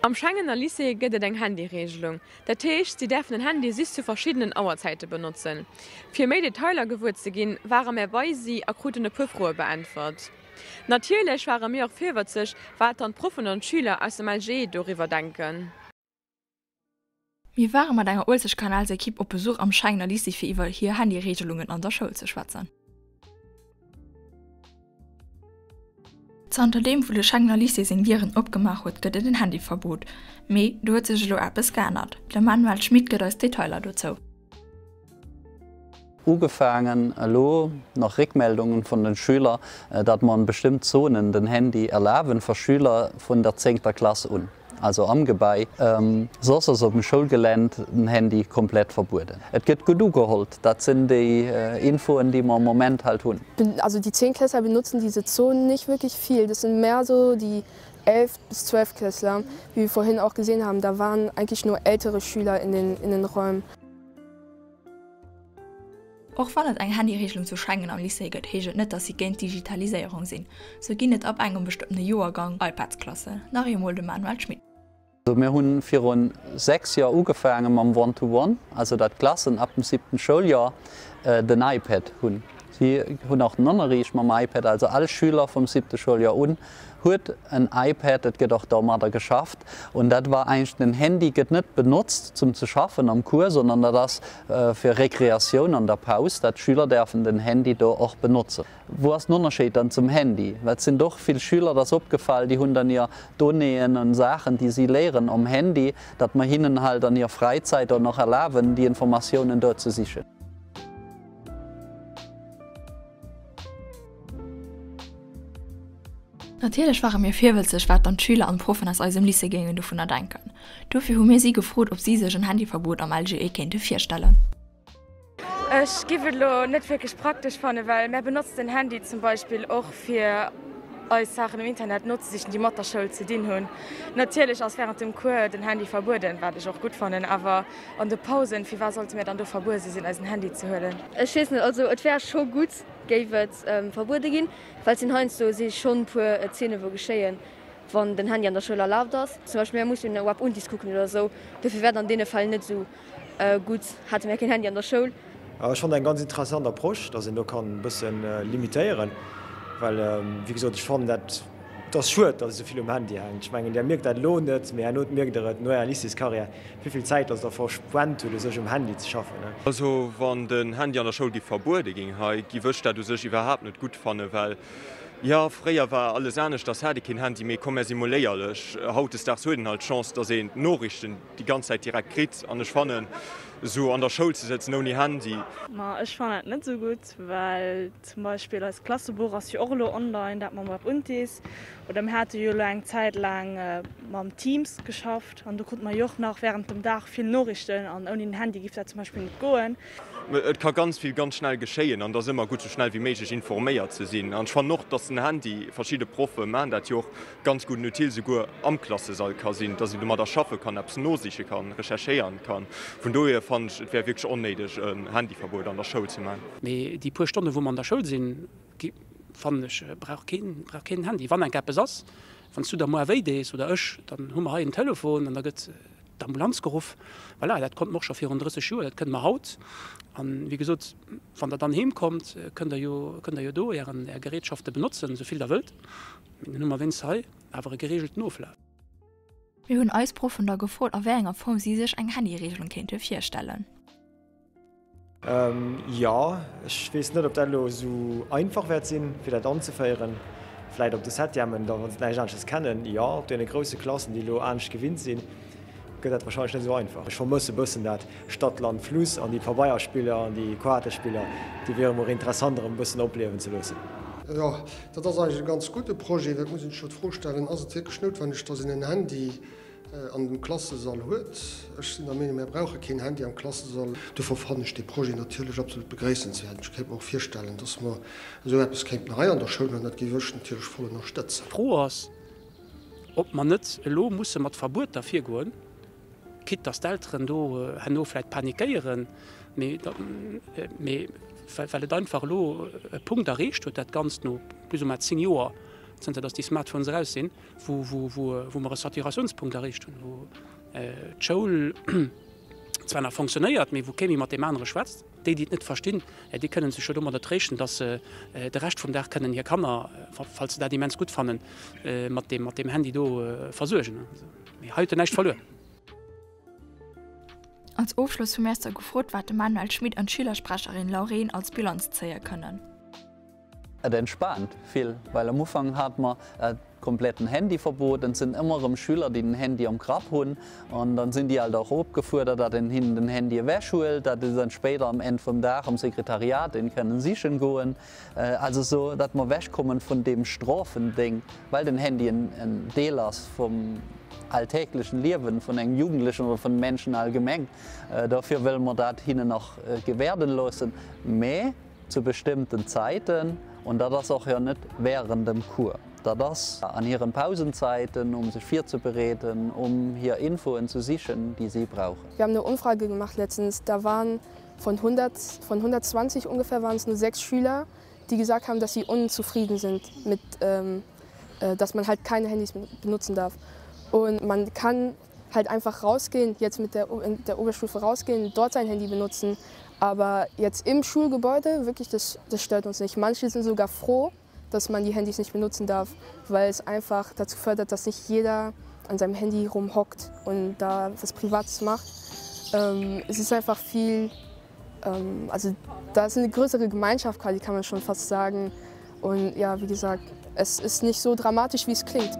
Am Schengener Lycée gëtt et eng Handyreegelung. Dat heescht, si däerfen den Handy just zu verschiddenen Auerzäite benotzen. Fir méi Detailer gewuer ze ginn, ware mär bei si a kruten e puer Froe beäntwert. Natierlech ware mir och virwëtzeg, wat dann d'Proffen an d'Schüler aus dem LGE doriwwer denken. Mir ware mat enger Uelzechtkanalsequipe op Besuch am Schengener Lycée fir iwwer hir Handyreegelungen an der Schoul ze schwätzen. Zanter deem wou de Schengener Lycée seng Dieren opgemaach huet gëtt et en Handyverbot. Mee do huet sech elo eppes geännert. De Manuel Schmit gëtt eis d'Detailer dozou. Ugefaangen elo nach Réckmeldungen vun den Schüler, datt mer an bestëmmt Zonen den Handy erlaben fir Schüler vun der zéngter Klass un. Also am Gebai. Soss ass op dem Schoulgeländ den Handy komplett verbueden. Et gëtt gutt ugehollt. Dat sinn déi Infoen, déi mer am Moment halt hunn. Also die Zehntklässler benutzen diese Zonen nicht wirklich viel. Das sind mehr so die Elft bis Zwölftklässler, wie wir vorhin auch gesehen haben. Da waren eigentlich nur ältere Schüler in den, in den Räumen. Och wann et eng Handyregelung zu Schengen am Lycée gëtt, heescht et net, datt si géint d'Digitaliséierung sinn. Sou ginn et ab engem bestëmmtene Joergang iPads-Klassen. Nach eemol de Manuel Schmit. Mir hunn virun 6 Joer ugefaange mam One to One, also dat d'Klassen ab dem siebten Schouljoer den iPad hunn. Si hunn och den Ënnerriicht mam iPad, also all Schüler vum siebte Schouljoer un huet en iPad, et gëtt och domadder geschafft. Und dat war eigentlech, den Handy gëtt net benotzt zum ze schaffen am Cours, sondern dat ass fir Rekreatioun an der Paus, dat d'Schüler däerfen den Handy do och benotzen. Wou ass den Ënnerscheed dann zum Handy? Well et sinn doch vill Schüler, dat ass opgefall, déi hunn dann hir Donnéeën an Saachen, déi si léieren om Handy, datt mer hinnen halt an hir Fräizäit och nach erlaben, déi Informatiounen do ze sichen. Natierlech ware mir virwëtzeg, wat dann d'Schüler an d'Proffen aus eisem Lycée géingen dovunner denken. Dofir hu mir si gefrot, ob si sech en Handyverbuet am LGE kéinte virstellen. Ech giff et elo net wierklech praktesch fannen, well mär benotzen den Handy zum Beispill och fir eis Saachen um Internet nozesichen, déi mat der Schoul ze dinn hunn. Natierlech ass während dem Cours den Handy verbueden, wat ech och gutt fannen, awer an de Pausen, firwat sollte mär dann do verbuese sinn eisen Handy ze huelen? Ech weess net, also et wär scho gutt géif et verbuede ginn, well et sinn heiansdo si schonn puer Zeene wou geschéien, wann den Handy an der Schoul erlaabt ass. Zum Beispill mär mussen Web Untis kucken oder esou, dofir wär et an deene Fäll net esou gutt, hätte mär keen Handy an der Schoul. Ech fannen eng ganz interessant Approche, dass een do kann e bëssen limitéieren, well wéi gesot, ech fannen dat, et ass schued, dass esou vill um Handy hänkt. Ech mengen, Där mierkt dat elo net, mee herno mierkt Der et no Ärer Lycéescarrière, wéi vill Zäit dass Der verschwent hutt, u sech um Handy ze schaffen. Also wann den Handy an der Schoul giff verbuede ginn hei, giff ech dat u sech iwwerhaapt net gutt fannen, well jo fréier war alles aneschters, hat ee keen Handy méi, komm mär si mol éierlech, hautdesdaags huet een halt d'Chance, dass een d'Noriichten déi ganz Zäit direkt kritt an ech fannen esou an der Schoul ze sëtzen ouni Handy. Ma ech fannen dat net esou gutt, well zum Beispill eist Klassebuch ass jo och elo online, dat mam WebUntis. Oder mir hate jo elo eng Zäit laang mam Teams geschafft an do krute mer jo och nach während dem Dag vill Noriichten an ouni den Handy giff dat zum Beispill net goen. Et ka ganz vill ganz schnell geschéien an et ass ëmmer gutt sou schnell wéi méiglech informéiert ze sinn. An ech fannen och, dass den Handy, verschidde Proffe maachen dat jo och, ganz gudden Outil souguer am Klassesall ka sinn, dass een domadder schaffe kann, eppes nosiche kann, recherchéieren kann. Vun dohier fannen ech, et wär wierklech onnéideg en Handyverbuet an der Schoul ze maachen. Mee déi puer Stonne wou mer an der Schoul sinn, fannen ech, brauch keen brauch keen en Handy. Wann enk eppes ass, wann s du der moar wéi dees oder ech, dann hu mer hei en Telefon an da gëtt d'Ambulanz geruff. Voilà, dat konnte mer och scho virun 30 Joer, dat kënne mer haut. An, wéi gesot, wann Der dann heem kommt, kënnt Der jo kënnt Der jo do Ären Är Gerätschafte benotzen, esou vill Der wëllt. Mee dann hu mer wéinst hei awer e geregelten Oflaf. Mir hunn eis Proffen da gefrot, a wéi enger Form si sech eng Handyregelung kéinte virstellen. Jo, ech weess net, ob dat elo esou einfach wäert sinn, fir dat anzeféieren. Vläicht op de Septièmen, da wa se näischt aneschters kennen. Jo, op deene grousse Klassen, déi elo anescht gewinnt sinn, gëtt dat wahrscheinlech net esou einfach. Ech vermësse e bëssen dat Stadt, Land, Fluss an déi Pabeierspiller an déi Koartespiller, déi wiere mer interessant erëm e bëssen opliewen ze loossen. Jo, dat ass eigentlech e ganz gudde Projet, well et muss een sech jo d'Fro stellen, Ass et wierklech noutwenneg, dass een en Handy an dem Klassesall huet. Ech sinn der Meenung, mär brauche keen Handy am Klassesall. Dofir fannen ech dee Projet natierlech absolut begréissenswäert. Ech kéint mer och virstellen, dass mer esou eppes kéinten hei an der Schoul hunn. Dat géif ech natierlech voll ënnerstëtzen. D'Fro ass, ob mer net elo musse mat Verbueter virgoen, quitte dass d'Elteren do herno vläicht panikéieren, mee well et einfach elo e Punkt erreecht huet, dat Ganzt no plus ou moins 10 Joer. Zënter datt déi Smartphones eraus sinn, wou mer e Saturatiounspunkt erreecht hunn, wou d'Schoul zwar nach fonctionnéiert, mee wou kee méi mat deem anere schwätzt. Déi, déi et net verstinn, déi kënnen sech jo domadder tréischten, datt se de Rescht vum Dag kënnen hir Kanner, falls se dat immens gutt fannen, mat deem Handy do versuergen. Mee hei huet en näischt verluer. Als Ofschloss hu mir eis da gefrot, wat de Manuel Schmit an d'Schülersprecherin Laureen als Bilanz zéie kënnen. Et entspaant vill, well am Ufank hat mer e kompletten Handyverbot, et sinn ëmmer erëm Schüler, déi den Handy am Grapp hunn an dann sinn déi alt och opgefuerdert, datt een hinnen den Handy ewech huelt, datt se dann spéider am Enn vum Dag am Sekretariat en kënnen sichen goen. Also sou, datt mer ewech kommen vun deem Strofendéng, well den Handy en Deel ass vum alltäglechen Liewen vun engem Jugendlechen oder vun Menschen allgemeng. Dofir wëlle mer dat hinnen och gewäerden loossen, mä zu bestëmmten Zäiten, an dat ass och jo net während dem Cours, dat ass an hiren Pausenzeiten, um sech virzebereeden, um hir Infoen zu sichen, déi si brauchen. Wir haben eine Umfrage gemacht letztens, da waren von 100, von 120 ungefähr waren es nur sechs Schüler, die gesagt haben, dass sie unzufrieden sind mit, ähm, äh, dass man halt keine Handys benutzen darf. Und man kann halt einfach rausgehen, jetzt mit der, in der Oberstufe rausgehen, dort sein Handy benutzen. Aber jetzt im Schulgebäude wirklich das, das stört uns nicht. Manche sind sogar froh, dass man die Handys nicht benutzen darf, weil es einfach dazu fördert, dass nicht jeder an seinem Handy rumhockt und da was Privates macht. Ähm, es ist einfach viel ähm, also da ist eine größere Gemeinschaft quasi kann man schon fast sagen. Und ja, wie gesagt, es ist nicht so dramatisch, wie es klingt.